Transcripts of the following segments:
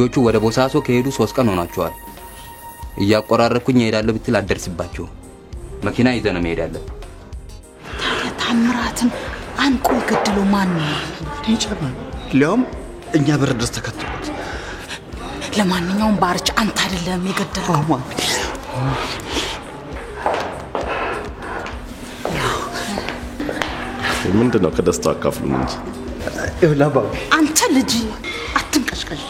ልጆቹ ወደ ቦሳሶ ከሄዱ 3 ቀን ሆኗቸዋል። እያቆራረኩኝ እሄዳለሁ ብትል አትደርስባቸውም። መኪና ይዘህ ነው መሄድ ያለብህ። ታዲያ ታምራትን አንቆ የገደለው ማን ነው? ሊያውም እኛ በር ድረስ ተከትሎት። ለማንኛውም ባርች አንተ አይደለም የገደልከው። ምንድን ነው ከደስታው አካፍሉን እንጂ። ይኸውልህ አባቢ፣ አንተ ልጅ አትንቀሽቀሽ።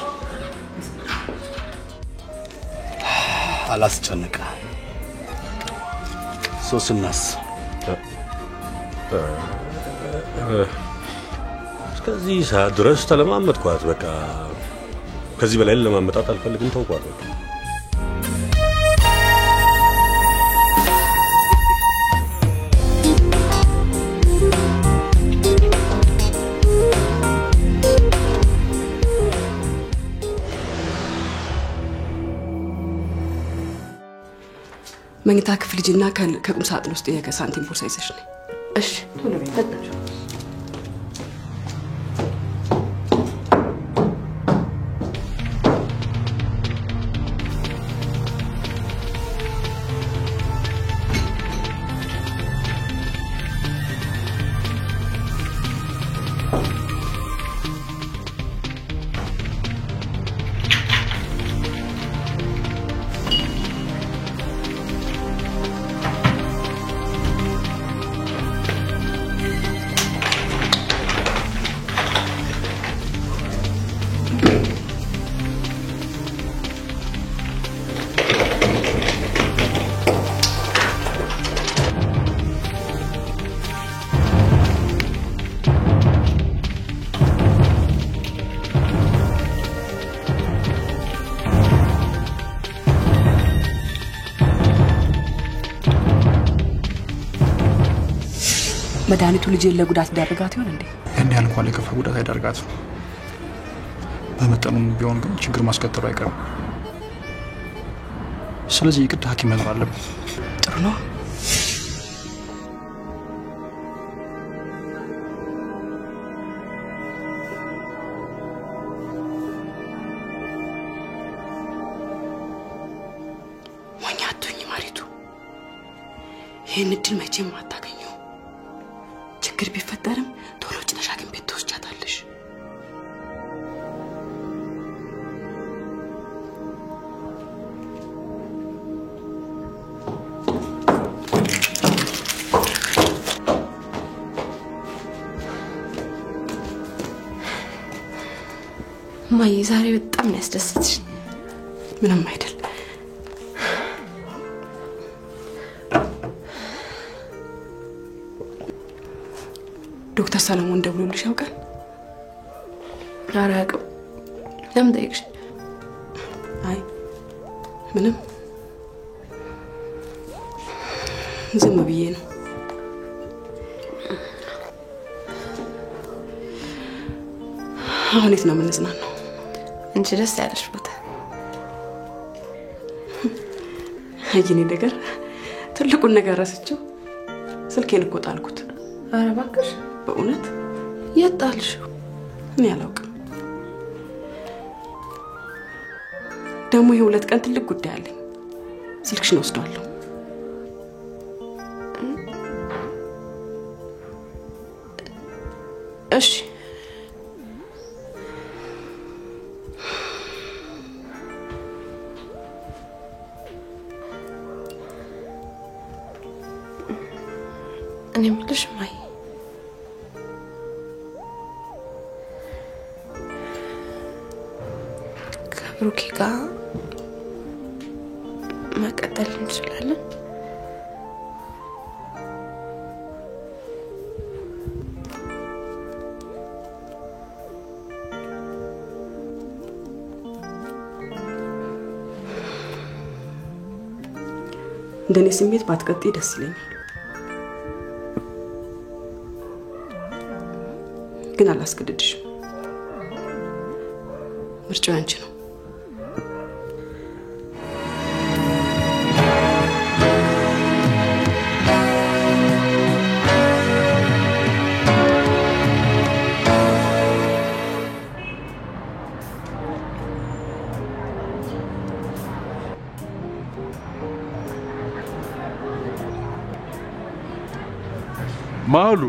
አላስጨንቀ ሶስናስ? እስከዚህ ሰዓት ድረስ ተለማመጥኳት። በቃ ከዚህ በላይ ለማመጣት አልፈልግም። ተውኳት በቃ። መኝታ ክፍል ሂጂና ከቁም ሳጥን ውስጥ የሳንቲም ቦርሳ ይዘሽ ነይ። እሺ፣ ቶሎ በይ፣ ፈጣን። መድኃኒቱ ልጄን ለጉዳት ዳርጋት ይሆን እንዴ? ያን ያህል እንኳን ለከፋ ጉዳት አይዳርጋትም። በመጠኑም ቢሆን ግን ችግር ማስከተሉ አይቀርም። ስለዚህ የግድ ሐኪም መኖር አለበት። ጥሩ ነው። ሞኝ አትሁኝ ማሪቱ። ይህን እድል መቼም አታገኘው። ችግር ቢፈጠርም ቶሎ ጭነሽ ሐኪም ቤት ትወስጃታለሽ። እማዬ፣ ዛሬ በጣም ነው ያስደሰትሽ። ምንም አይደል። ዶክተር ሰለሞን ደውሎልሽ ያውቃል? ኧረ አያውቅም። ለምን ጠየቅሽ? አይ ምንም፣ ዝም ብዬ ነው። አሁን የት ነው የምንዝናናው? አንቺ ደስ ያለሽ ቦታ። የኔ ነገር፣ ትልቁን ነገር ረስቼው። ስልኬን እኮ ጣልኩት። ኧረ እባክሽ! በእውነት። የት ጣልሽው? እኔ አላውቅም። ደግሞ ይሄ 2 ቀን ትልቅ ጉዳይ አለኝ። ስልክሽን ወስዷለሁ። እሺ። እኔ የምልሽ እማዬ፣ ከብሩኬ ጋር መቀጠል እንችላለን? እንደኔ ስሜት ባትቀጥይ ደስ ይለኛል፣ ግን አላስገድድሽም። ምርጫው ያንቺ ነው። ማሉ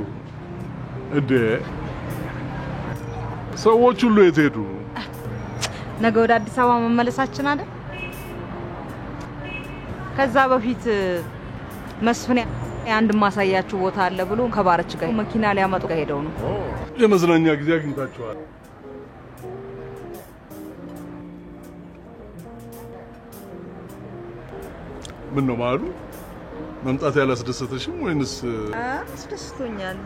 እንዴ ሰዎች ሁሉ የት ሄዱ? ነገ ወደ አዲስ አበባ መመለሳችን አይደል? ከዛ በፊት መስፍን አንድ ማሳያችሁ ቦታ አለ ብሎ ከባረች ጋር መኪና ሊያመጡ ሄደው ነው። የመዝናኛ ጊዜ አግኝታችኋል። ምን ነው ማሉ መምጣት ያላስደሰተሽም ወይንስ? አስደስቶኛል።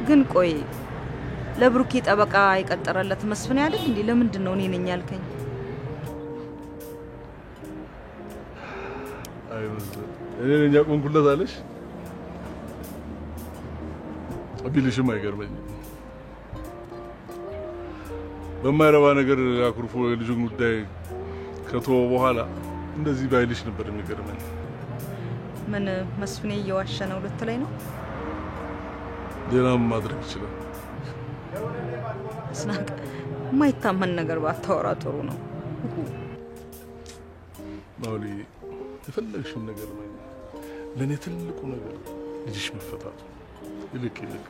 ግን ቆይ ለብሩኬ ጠበቃ የቀጠረለት መስፍን አይደል እንዴ? ለምንድን ነው እኔ ነኝ ያልከኝ? አይ እኔ ነኝ ያቆምኩለት አለሽ ቢልሽም አይገርመኝም። በማይረባ ነገር አኩርፎ የልጁን ጉዳይ ከተወ በኋላ እንደዚህ ባይልሽ ነበር የሚገርመኝ። ምን መስፍኔ እየዋሸ ነው ልትለኝ ነው? ሌላም ማድረግ ይችላል። አስናቀ የማይታመን ነገር ባታወራ ጥሩ ነው። ማውሊ የፈለግሽውን ነገር ማለት ለእኔ ትልቁ ነገር ልጅሽ መፈታቱ። ይልቅ ይልቅ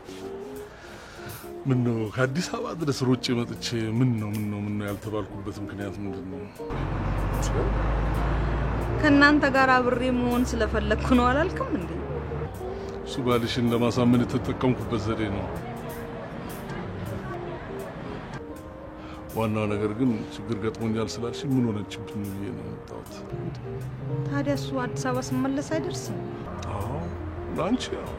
ምን ነው ከአዲስ አበባ ድረስ ሮጬ መጥቼ ምን ነው ምን ነው ምን ነው ያልተባልኩበት ምክንያት ምንድን ነው? ከእናንተ ጋር አብሬ መሆን ስለፈለግኩ ነው አላልክም እንዴ? እሱ ባልሽን ለማሳመን የተጠቀምኩበት ዘዴ ነው። ዋናው ነገር ግን ችግር ገጥሞኛል ስላልሽ ምን ሆነችብኝ ብዬ ነው የመጣሁት። ታዲያ እሱ አዲስ አበባ ስመለስ አይደርስም? አዎ ለአንቺ ያው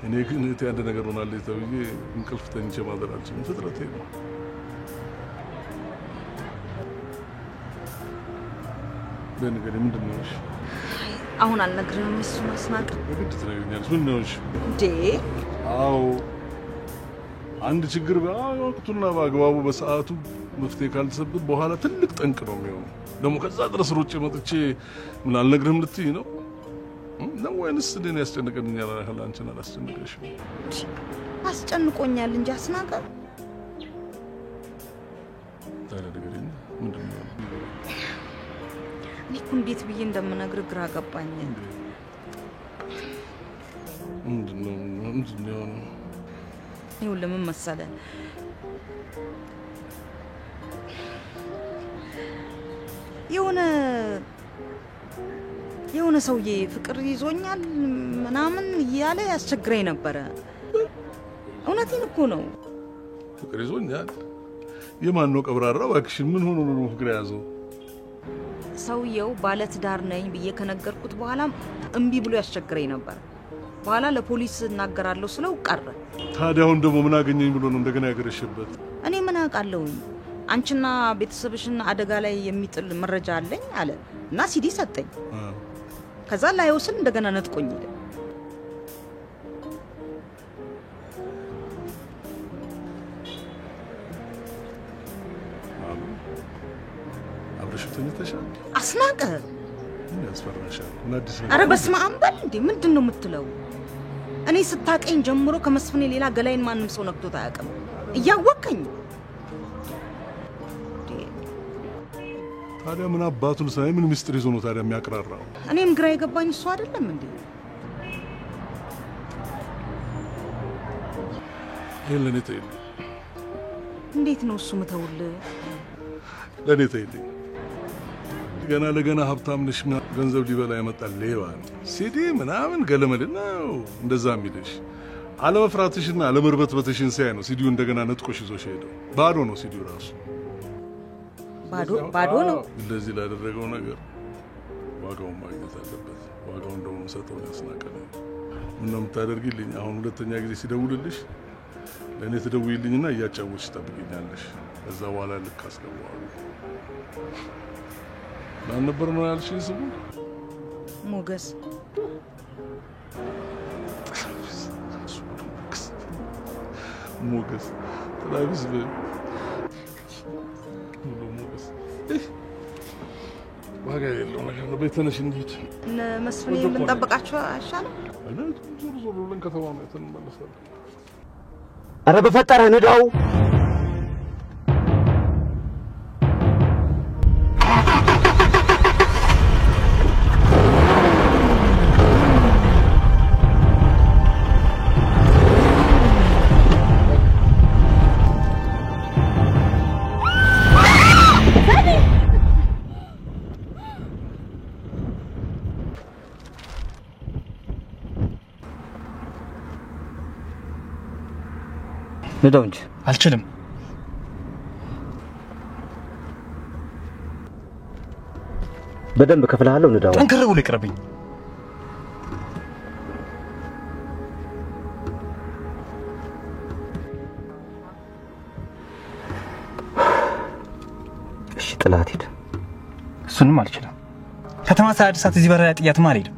እኔ ግን እህቴ አንድ ነገር ሆናለች ተብዬ እንቅልፍ ተኝቼ ማደር አልችልም። ፍጥረቴ ነው። በነገሬ ምንድን ነው? እሺ አሁን አልነግርህም። እሱን አስናቀ በግድ ትነግሪኛለሽ። ምን ነው? እሺ እንዴ? አዎ አንድ ችግር በወቅቱና በአግባቡ በሰዓቱ መፍትሄ ካልተሰጠ በኋላ ትልቅ ጠንቅ ነው የሚሆነው። ደግሞ ከዛ ድረስ ሮጬ መጥቼ ምን አልነግርህም ልትይ ነው ነው ወይንስ እኔን ያስጨንቀኛል ያህል አንቺን አላስጨንቀሽም? አስጨንቆኛል እንጂ አስናቀ። ታዲያ ንገሪኝ፣ ምንድን ነው? እኔ እኮ እንዴት ብዬ እንደምነግርህ ግራ ገባኝ። ምንድን ነው ምንድን ነው የሆነው? ይኸውልህ ምን መሰለህ፣ የሆነ ሰውዬ ፍቅር ይዞኛል ምናምን እያለ ያስቸግረኝ ነበረ። እውነቴን እኮ ነው። ፍቅር ይዞኛል? የማን ነው ቀብራራ? እባክሽ ምን ሆኖ ነው ፍቅር የያዘው? ሰውየው ባለትዳር ነኝ ብዬ ከነገርኩት በኋላም እምቢ ብሎ ያስቸግረኝ ነበር። በኋላ ለፖሊስ እናገራለሁ ስለው ቀረ። ታዲያ አሁን ደግሞ ምን አገኘኝ ብሎ ነው እንደገና ያገረሸበት? እኔ ምን አውቃለሁኝ? አንቺና ቤተሰብሽን አደጋ ላይ የሚጥል መረጃ አለኝ አለ እና ሲዲ ሰጠኝ። ከዛ ላየው ስል እንደገና ነጥቆኝ ሄደ። አብረሽው ተኝተሻል? አስናቀ ምን ያስፈራሻል? ምን አዲስ ነገር? ኧረ በስመ አብ በል እንዴ! ምንድን ነው የምትለው? እኔ ስታቀኝ ጀምሮ ከመስፍኔ ሌላ ገላይን ማንም ሰው ነክቶት አያውቅም። እያወቀኝ ታዲያ ምን አባቱን ሳይ ምን ምስጢር ይዞ ነው ታዲያ የሚያቅራራው? እኔም ግራ የገባኝ እሱ አይደለም እንዴ? ይሄን ለእኔ ተይልኝ። እንዴት ነው እሱ ምተውልህ? ለእኔ ተይልኝ። ገና ለገና ሀብታም ነሽ ገንዘብ ሊበላ የመጣ ሌባ ነው። ሲዲ ምናምን ገለመል ነው እንደዛ የሚልሽ። አለመፍራትሽና አለመርበትበትሽን ሲያይ ነው ሲዲው እንደገና ነጥቆሽ ይዞሽ ሄደው። ባዶ ነው ሲዲው ራሱ። ባዶ ባዶ ነው። እንደዚህ ላደረገው ነገር ዋጋውን ማግኘት አለበት። ዋጋውን ደግሞ የምሰጠው ያስናቀ ነው። ምን ነው የምታደርጊልኝ? አሁን ሁለተኛ ጊዜ ሲደውልልሽ ለእኔ ትደውይልኝና እያጫወትሽ ትጠብቂኛለሽ። ከዛ በኋላ ልክ አስገባዋለሁ። ማን ነበር ነው ያልሽኝ ስሙ? ሞገስ። ሞገስ ትራቪስ ብሎ ሞገስ ዋጋ የሌለው ነገር ነው። በይ ተነሽ እንሂድ። እነ መስፍኔ የምንጠብቃቸው አይሻልም? ዞር ዞር ብለን ከተማ አይተን እንመለሳለን። ኧረ በፈጠረህ ንዳው። ንዳው እንጂ። አልችልም። በደንብ ከፍልሃለሁ። ንዳው። ጠንከር ብሎ ይቅርብኝ። እሺ ጥላት ሂድ። እሱንም አልችልም። ከተማ ሳያድሳት እዚህ በረራ ጥያትማ አልሄድም።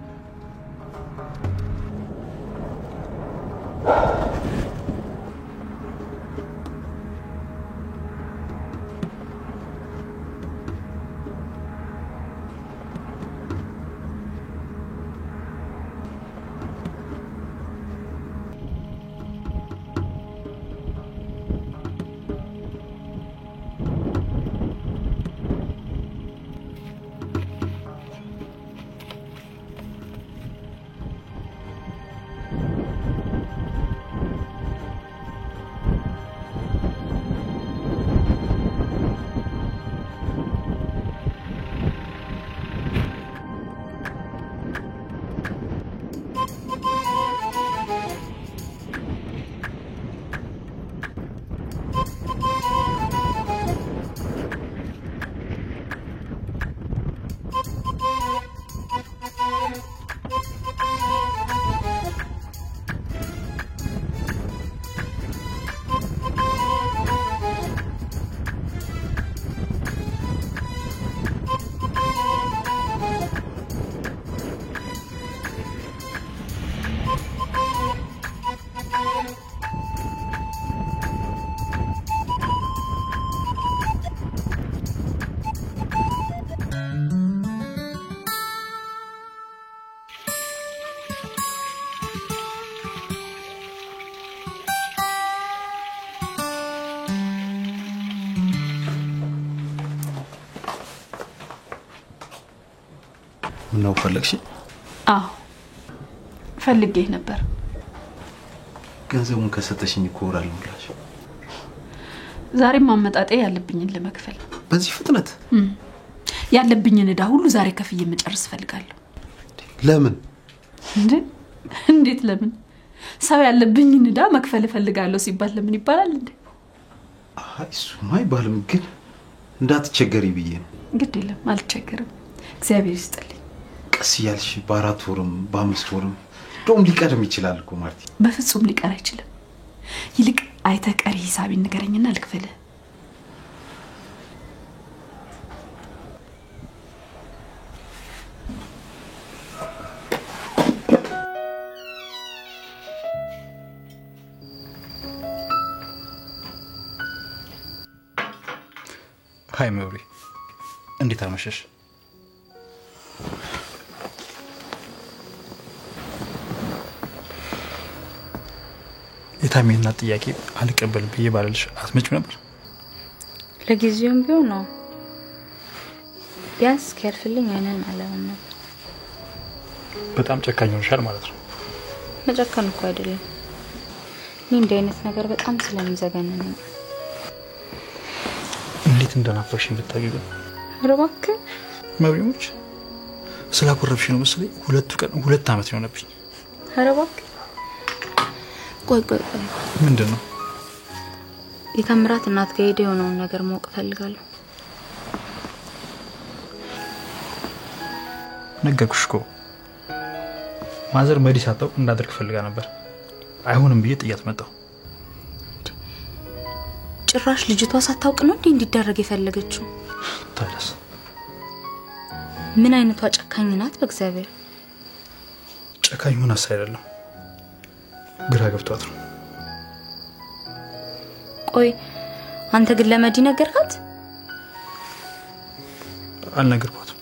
ምነው ፈለግሽ? አዎ ፈልጌህ ነበር። ገንዘቡን ከሰጠሽኝ እኮ ወር አልሞላሽ። ዛሬም አመጣጤ ያለብኝን ለመክፈል። በዚህ ፍጥነት? ያለብኝን ዕዳ ሁሉ ዛሬ ከፍዬ መጨረስ እፈልጋለሁ። ለምን? እንዴ እንዴት ለምን? ሰው ያለብኝን ዕዳ መክፈል እፈልጋለሁ ሲባል ለምን ይባላል እንዴ? አይ እሱማ አይባልም፣ ግን እንዳትቸገሪ ብዬ ነው። ግድ የለም አልቸገርም። እግዚአብሔር ይስጥልኝ። ቀስ እያልሽ በ4 ወርም በ5 ወርም እንደውም ሊቀርም ይችላል እኮ ማርቲ። በፍጹም ሊቀር አይችልም። ይልቅ አይተህ ቀሪ ሂሳቤን ንገረኝና ልክፈልህ። Hi መብሪ፣ እንዴት አመሸሽ? የታሜ እናት ጥያቄ አልቀበልም ብዬ ባልልሽ አትመጭም ነበር? ለጊዜውም ቢሆን ነው። ቢያንስ እስኪያልፍልኝ አይንን አላየውም ነበር። በጣም ጨካኝ ሆነሻል ማለት ነው። መጨከን እኮ አይደለም፣ እኔ እንዲህ አይነት ነገር በጣም ስለሚዘገንነኝ። እንዴት እንደናፈቅሽኝ ብታውቂ ግን። ኧረ እባክህ መብሪሞች፣ ስላኮረፍሽ ነው መሰለኝ 2 ቀን 2 ዓመት የሆነብኝ። ኧረ እባክህ ቆይ ቆይ ቆይ፣ ምንድን ነው? የታምራት እናት ጋር ሄደ የሆነውን ነገር ማወቅ እፈልጋለሁ። ነገርኩሽ እኮ ማዘር መዲ ሳታውቅ እንዳደርግ ፈልጋ ነበር። አይሆንም ብዬ ጥያት መጣሁ። ጭራሽ ልጅቷ ሳታውቅ ነው እንዴ እንዲደረግ የፈለገችው? ታዲያስ ምን አይነቷ ጨካኝ ናት! በእግዚአብሔር ጨካኝ ሆናስ አይደለም፣ ግራ ገብቷት ነው። ቆይ አንተ ግን ለመዲ ነገርካት? አልነገርኳትም።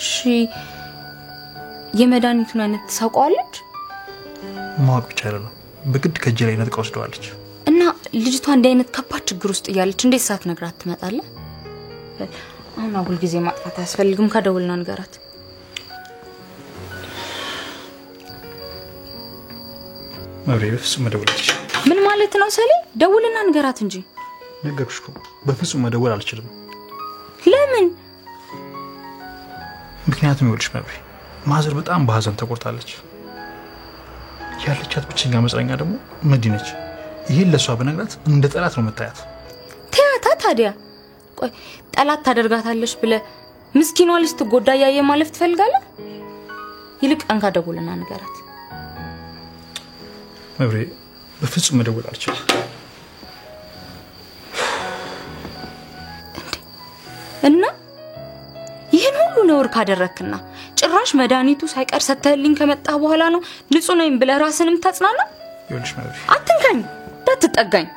እሺ የመድኃኒቱን አይነት ታውቀዋለች? ማወቅ ብቻ አይደለም፣ በግድ ከእጄ ላይ ነጥቃ ወስደዋለች። እና ልጅቷ እንዲህ አይነት ከባድ ችግር ውስጥ እያለች እንዴት ሳትነግራት ትመጣለህ? አሁን አጉል ጊዜ ማጥፋት አያስፈልግም። ከደውልና ንገራት። መብሬ በፍጹም መደወል አልችልም። ምን ማለት ነው ሰሌ? ደውልና ንገራት እንጂ። ነገርኩሽ እኮ በፍጹም መደወል አልችልም። ለምን? ምክንያቱም ይኸውልሽ መብሬ፣ ማዘር በጣም በሀዘን ተቆርጣለች። ያለቻት ብቸኛ መጽናኛ ደግሞ መዲ ነች። ይሄን ለሷ በነግራት እንደ ጠላት ነው መታያት። ተያታ ታዲያ። ቆይ ጠላት ታደርጋታለሽ ብለህ ምስኪኗ ልጅ ትጎዳ ያየ ማለፍ ትፈልጋለህ? ይልቅ አንካ ደውልና ንገራት። መብሬ በፍጹም መደወል አልችልም። እና ይሄን ሁሉ ነውር ካደረክና ጭራሽ መድኃኒቱ ሳይቀር ሰተህልኝ ከመጣህ በኋላ ነው ንጹህ ነኝ ብለህ ራስህንም ታጽናና? ይኸውልሽ መብሬ፣ አትንካኝ፣ እንዳትጠጋኝ።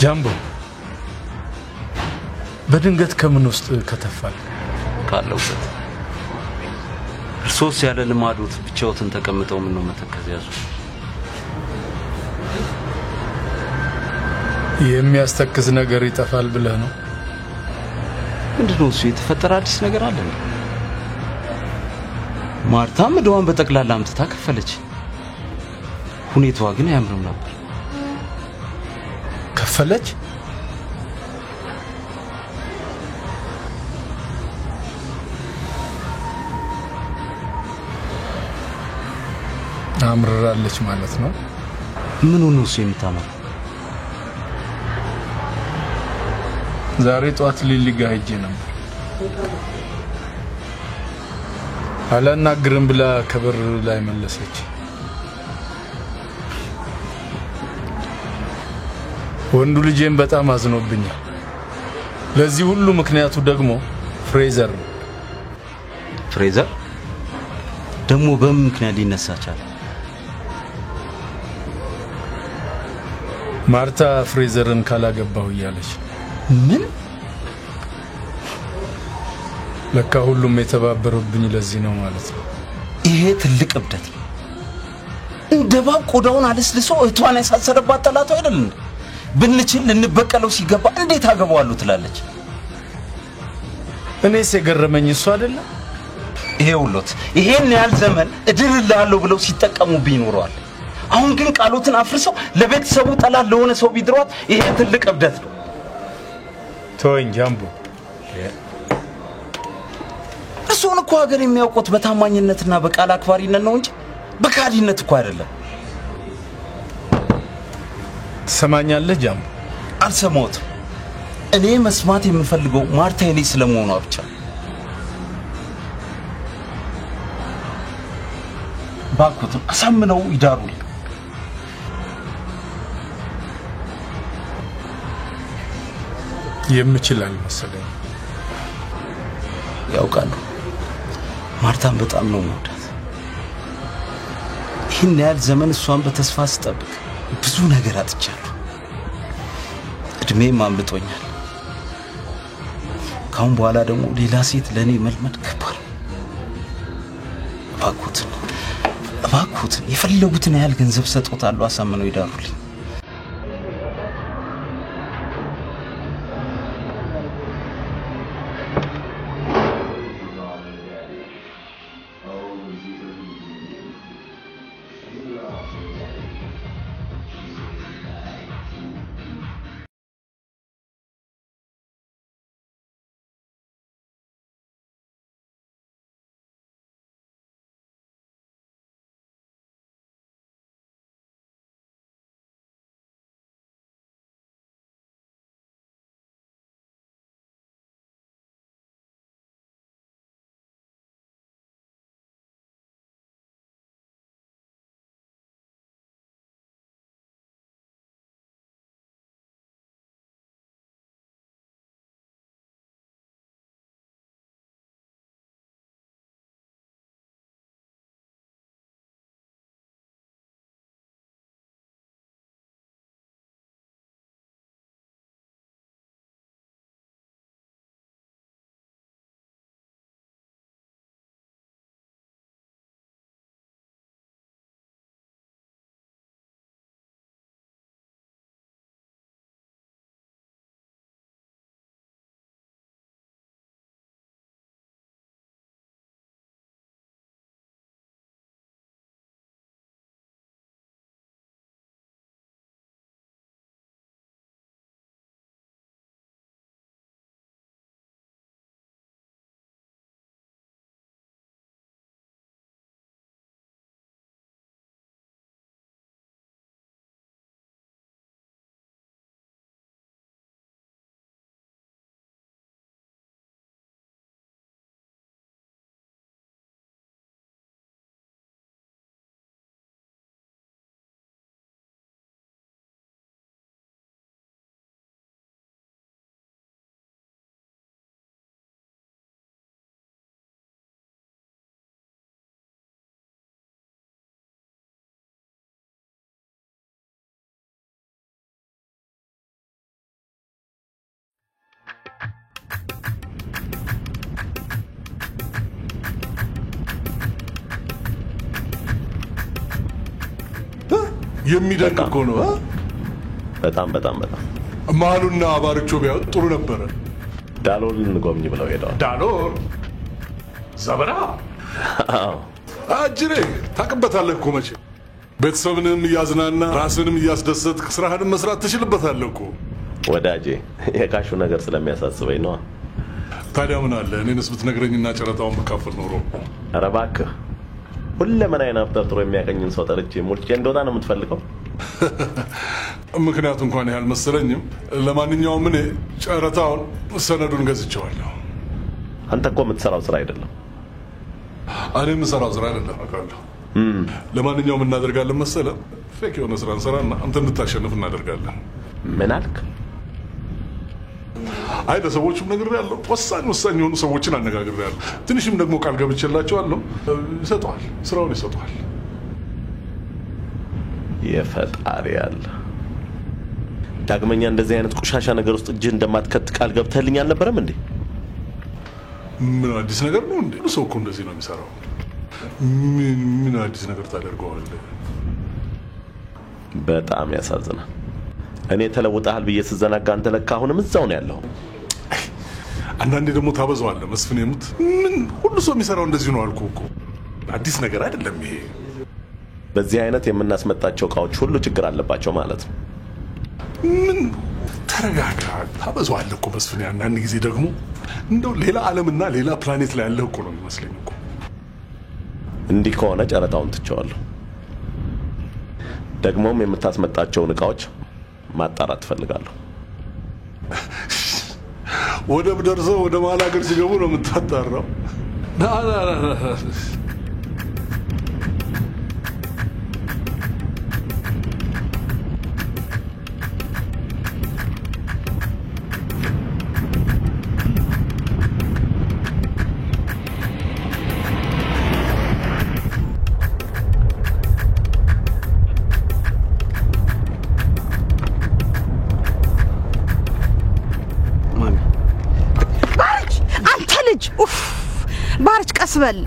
ጃምቦ በድንገት ከምን ውስጥ ከተፋል? ካለውበት። እርሶስ ያለ ልማዶት ብቻዎትን ተቀምጠው ምን ነው መተከዝ ያዙ? የሚያስተክዝ ነገር ይጠፋል ብለህ ነው? ምንድነው እሱ? የተፈጠረ አዲስ ነገር አለ እንዴ? ማርታም ዕዳዋን በጠቅላላ አምጥታ ከፈለች። ሁኔታዋ ግን አያምርም ነበር። ከፈለች? አምርራለች ማለት ነው። ምኑ ነው እሱ የምታምረው? ዛሬ ጧት ሊሊ ጋር ሄጄ ነበር። አላናግርም ብላ ከበር ላይ መለሰች። ወንዱ ልጄም በጣም አዝኖብኛል። ለዚህ ሁሉ ምክንያቱ ደግሞ ፍሬዘር ነው። ፍሬዘር ደግሞ በምን ምክንያት ሊነሳ ቻለ? ማርታ ፍሬዘርን ካላገባሁ እያለች። ምን? ለካ ሁሉም የተባበሩብኝ ለዚህ ነው ማለት ነው። ይሄ ትልቅ እብደት ነው። እንደ እባብ ቆዳውን አለስልሶ እህቷን ያሳሰረባት ጠላቷ አይደል እንዴ? ብንችል ልንበቀለው ሲገባ እንዴት አገባዋለሁ ትላለች። እኔስ የገረመኝ እሱ አይደለም። ይሄውሎት ይሄን ያህል ዘመን እድርልሃለሁ ብለው ሲጠቀሙብኝ ኖረዋል። አሁን ግን ቃሎትን አፍርሰው ለቤተሰቡ ጠላት ለሆነ ሰው ቢድሯት ይሄ ትልቅ እብደት ነው። ተወኝ ጃምቦ። እሱን እኮ ሀገር የሚያውቁት በታማኝነትና በቃል አክባሪነት ነው እንጂ በካዲነት እኮ አይደለም። ትሰማኛለህ ጃምቦ? አልሰማሁትም። እኔ መስማት የምፈልገው ማርታ የኔ ስለመሆኗ ብቻ። ባኩትን አሳምነው ይዳሩልኝ። የምችል አልመሰለኝም። ያውቃሉ ማርታን በጣም ነው የምወዳት። ይህን ያህል ዘመን እሷን በተስፋ ስጠብቅ ብዙ ነገር አጥቻለሁ። እድሜም አምልጦኛል። ካሁን በኋላ ደግሞ ሌላ ሴት ለኔ መልመድ ከባድ ነው። እባክዎትን እባክዎትን የፈለጉትን ያህል ገንዘብ ሰጥዎታለሁ፣ አሳምነው ይዳሩልኝ። የሚደንቅ እኮ ነው። በጣም በጣም በጣም። መሀሉና ባርቾ ቢያዩት ጥሩ ነበረ። ዳሎል እንጎብኝ ብለው ሄደዋል። ዳሎል ዘበራ አጅሬ ታውቅበታለህ እኮ መቼ። ቤተሰብንም እያዝናና ራስንም እያስደሰትክ ስራህንም መስራት ትችልበታለህ እኮ ወዳጄ። የካሹ ነገር ስለሚያሳስበኝ ነዋ። ታዲያ ምን አለ እኔንስ ብትነግረኝና ጨረታውን ብካፈል ኖሮ። ኧረ እባክህ ሁለመናዬን አብጠርጥሮ የሚያቀኝን ሰው ጠርቼ ሞልቼ እንደወጣ ነው የምትፈልገው? ምክንያቱ እንኳን ያህል መሰለኝም። ለማንኛውም እኔ ጨረታውን ሰነዱን ገዝቼዋለሁ። አንተ እኮ የምትሰራው ስራ አይደለም። እኔ የምሰራው ስራ አይደለም አውቃለሁ። ለማንኛውም እናደርጋለን መሰለህ፣ fake የሆነ ስራ እንሰራና አንተ እንድታሸንፍ እናደርጋለን። ምን አልክ? አይ ለሰዎቹም ነግሬያለሁ። ወሳኝ ወሳኝ የሆኑ ሰዎችን አነጋግሬያለሁ። ትንሽም ደግሞ ቃል ገብቼላቸዋለሁ። ይሰጠዋል፣ ስራውን ይሰጠዋል። የፈጣሪ ያለ ዳግመኛ እንደዚህ አይነት ቆሻሻ ነገር ውስጥ እጅህ እንደማትከት ቃል ገብተህልኝ አልነበረም እንዴ? ምን አዲስ ነገር ነው እንዴ? ሰው እኮ እንደዚህ ነው የሚሰራው። ምን አዲስ ነገር ታደርገዋለህ? በጣም ያሳዝናል። እኔ ተለውጠሃል ብዬ ስዘናጋ አንተ ለካ አሁንም እዛው ነው ያለው። አንዳንዴ ደግሞ ታበዛዋለህ መስፍን። የሙት ምን ሁሉ ሰው የሚሰራው እንደዚህ ነው አልኩህ እኮ። አዲስ ነገር አይደለም ይሄ። በዚህ አይነት የምናስመጣቸው እቃዎች ሁሉ ችግር አለባቸው ማለት ነው። ምን ተረጋጋ። ታበዛዋለህ እኮ መስፍን። አንዳንድ ጊዜ ደግሞ እንደው ሌላ ዓለምና ሌላ ፕላኔት ላይ ያለህ እኮ ነው የሚመስለኝ እኮ። እንዲህ ከሆነ ጨረታውን ትቼዋለሁ። ደግሞም የምታስመጣቸውን እቃዎች ማጣራት እፈልጋለሁ። ወደብ ደርሰው ወደ መሀል ሀገር ሲገቡ ነው የምታጣራው። ና ና ና። ባርች ቀስ በል።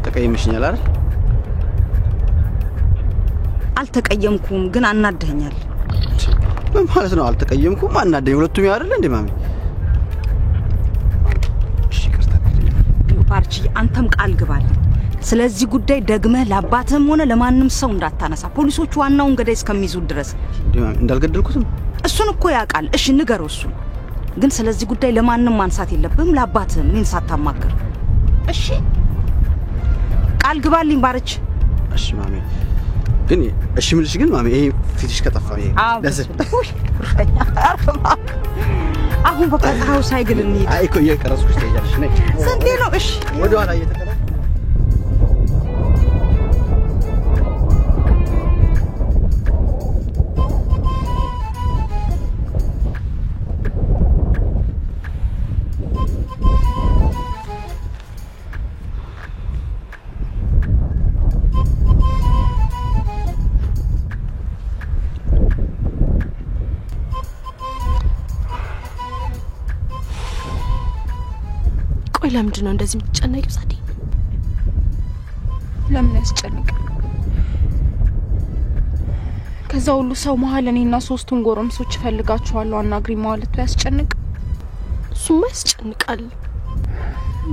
ተቀይመሽኛል አይደል? አልተቀየምኩም፣ ግን አናደኸኛል። ምን ማለት ነው አልተቀየምኩም? አናደኝ ሁለቱም ያው አይደል እንዴ ማሚ? እሺ ይቅርታ ባርች፣ አንተም ቃል ግባልኝ ስለዚህ ጉዳይ ደግመህ ለአባትህም ሆነ ለማንም ሰው እንዳታነሳ፣ ፖሊሶቹ ዋናውን ገዳይ እስከሚይዙ ድረስ። እንዴ ማሚ እንዳልገደልኩትም እሱን እኮ ያውቃል። እሺ ንገረው እሱን ግን ስለዚህ ጉዳይ ለማንም ማንሳት የለብህም፣ ለአባትህም እኔን ሳታማክር። እሺ ቃል ግባልኝ ባርች። እሺ ማሚ። ግን እሺ ምልሽ ግን ማሚ ይሄ ፊትሽ ከጠፋ ይሄ ለዚህ አሁን በቃ ፀሐዩ ሳይግል እንሂድ። አይ እኮ እየቀረጽኩሽ ትሄጃለሽ። ነይ ስንቴ ነው? እሺ ወደኋላ እየተቀረ ቆይ ለምንድን ነው እንደዚህ የምትጨነቂው ጸዴ? ለምን ያስጨንቃል? ከዛ ሁሉ ሰው መሀል እኔና ሶስቱን ጎረምሶች እፈልጋችኋለሁ አናግሪ ማለቱ ያስጨንቅ? እሱማ ያስጨንቃል።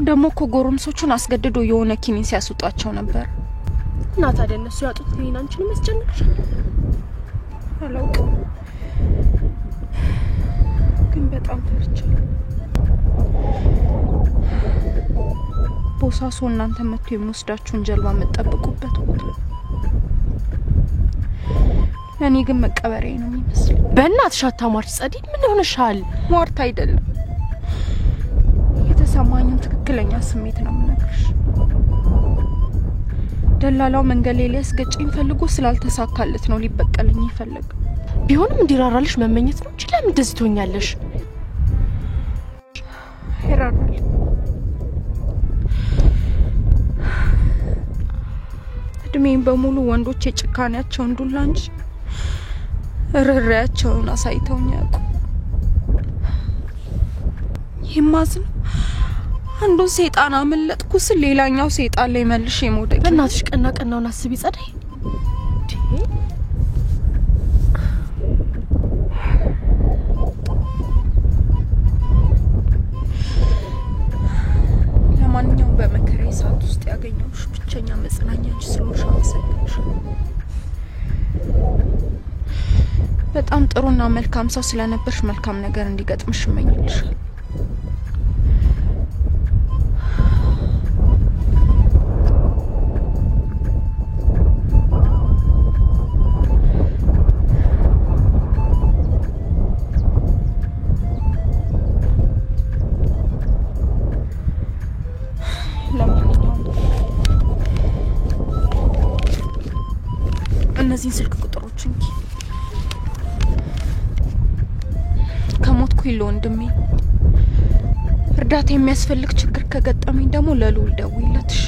ደግሞ እኮ ጎረምሶቹን አስገድዶ የሆነ ኪኒን ሲያስወጣቸው ነበር። እና ታዲያ እነሱ ያጡት እኔን አንቺንም ያስጨንቅሻል? አላውቅም፣ ግን በጣም ፈርቻለሁ። ቦሳሶ እናንተ መጥቶ የሚወስዳችሁን ጀልባ የምትጠብቁበት ቦታ ለእኔ ግን መቀበሪያዬ ነው የሚመስለው። በእናትሽ አታሟርች ጸዲ፣ ምን ሆነሻል? ሟርት አይደለም፣ የተሰማኝን ትክክለኛ ስሜት ነው የምነግርሽ። ደላላው መንገድ ላይ ሊያስገጨኝ ፈልጎ ስላልተሳካለት ነው ሊበቀለኝ የፈለገው። ቢሆንም እንዲራራልሽ መመኘት ነው እንጂ ለምን እንደዚህ ትሆኛለሽ? ይራራል። እድሜን በሙሉ ወንዶች የጭካኔያቸውን ዱላ እንጂ ርኅራኄያቸውን አሳይተውኝ አያውቁም። የማዝነው አንዱን ሰይጣን አመለጥኩ ስል ሌላኛው ሰይጣን ላይ መልሼ መውደቅ። በእናትሽ ቀና ቀናውን አስቢ ጸደይ። በጣም ጥሩና መልካም ሰው ስለነበርሽ መልካም ነገር እንዲገጥምሽ እመኝልሻለሁ። ለማንኛውም እነዚህን ስልክ ቁጥሮች እንኪ። ከሞትኩኝ ለወንድሜ እርዳታ የሚያስፈልግ ችግር ከገጠመኝ ደግሞ ለልዑል ደውይለት። እሺ?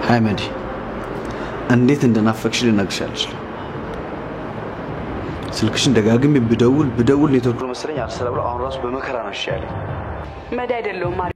Hi መዲ፣ እንዴት እንደናፈቅሽ ልነግርሽ አልችልም። ስልክሽን ደጋግሜ ብደውል ብደውል ኔትወርክ መሰለኝ አልሰራ ብሎ አሁን ራሱ በመከራ ነው እሺ ያለኝ። መዲ አይደለሁም ማሪ።